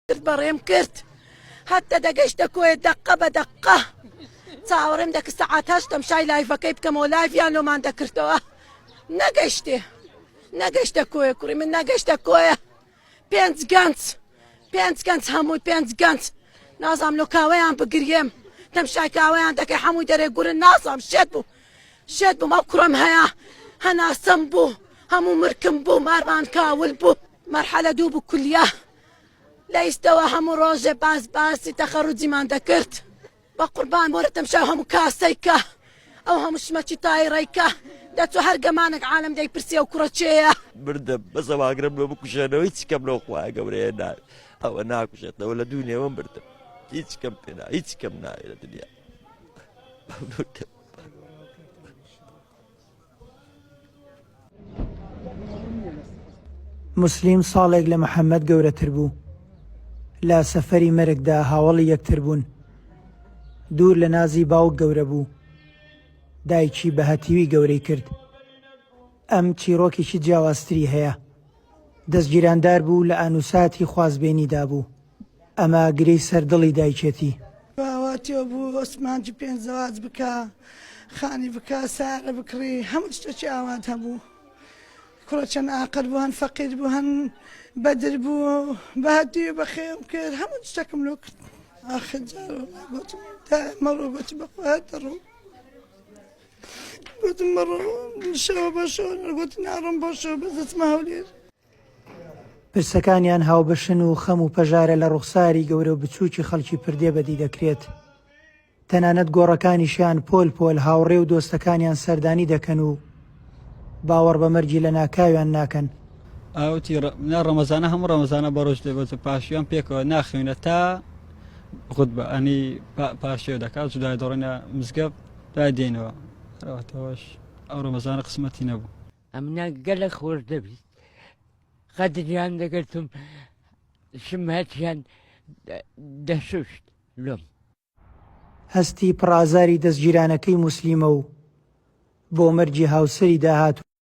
کرد بەڕێم کرد هەتە دەگەشتە کۆیە دەقە بە دەقە چاوەڕێم دەکرد سەعات هەشت تەمشای لایڤەکەی بکەمەوە لایڤیان لۆمان دەکردەوە نەگەشتێ نەگەشتە کۆیە کوڕی من نەگەشتە کۆیە پێنج گەنج پێنج گەنج هەمووی پێنج گەنج نازام لۆ کاوەیان بگریێم تەمشای کاوەیان دەکەی هەمووی دەرێ گورن نازام شێت بوو شێت بووم ئەو کوڕم هەیە هەناسەم بوو هەموو مرکم بوو مارمان کاول بوو مەرحەلە دوو بوو کولیە لە ئیستەوە هەموو ڕۆژێ باس باسی تەخەڕوجیمان دەکرد بە قوربان وەرە تەمشا هەموو کاسەی کە ئەو هەموو شمەکی تایڕەی کە دەچوو هەر گەمانێک عالەم دەیپرسی ئەو کوڕە کێیە. مردم بەس ئەو ئاگرەم لۆ بکوژێنەوە هیچ کەم لەو خوایە گەورەیە ناوێ ئەوە ناکوژێتەوە لە دوو نێوە مردم هیچ کەم پێ نا هیچ کەم ناوێ لە دنیا ممنونتم. موسلیم ساڵێک لە محەمەد گەورەتر بوو. لە سەفەری مەرگدا هاوەڵی یەکتر بوون. دوور لە نازی باوک گەورە بوو. دایکی بە هەتیوی گەورەی کرد. ئەم چیڕۆکێکی جیاوازتری هەیە. دەستگیراندار بوو لە ئانوساتی خوازبێنیدا بوو. ئەمە گرێی سەر دڵی دایکێتی. ئاواتیەوە بوو ئۆسمانجی پێنج زەواج بکا خانی بکا سارە بکڕی هەموو شتێکی ئاوات هەبوو کوڕە چەند ئاقل بوو هەن فەقیر بوو هەن بەدر بوو بە هەدی و بەخێوم کرد هەموو شتێکم لۆ کرد ئاخر جار وەڵا گوتم دایە مەڕۆ گوتی بەخوا هەر دەڕۆم گوتم مەڕۆ شەوە بۆ شەوە گوتی ناڕۆم بۆ شەوە بەس دەچمە هەولێر پرسەکانیان هاوبەشن و خەم و پەژارە لە ڕوخساری گەورە و بچووکی خەڵکی پردێ بەدی دەکرێت. تەنانەت گۆڕەکانیشیان پۆل پۆل هاوڕێ و دۆستەکانیان سەردانی دەکەن و باوەڕ بە مەرگی لەناکاویان ناکەن. ئاوتی نا ڕەمەزانە هەموو ڕەمەزانە بەڕۆژ دەبێت پاشیان پێکەوە ناخوێنە تا غوتبە ئەنی پاشێو دەکات جودای دەڕۆینە مزگەفت دوای دێنەوە هەروەتەوەش ئەو ڕەمەزانە قسمەتی نەبوو. ئەمنیان گەلەک خۆش دەویست قەدریان دەگرتم شمەتیان دەشوشت لۆم. هەستی پڕ ئازاری دەستگیرانەکەی موسلیمە و بۆ مەرگی هاوسەری داهاتوو.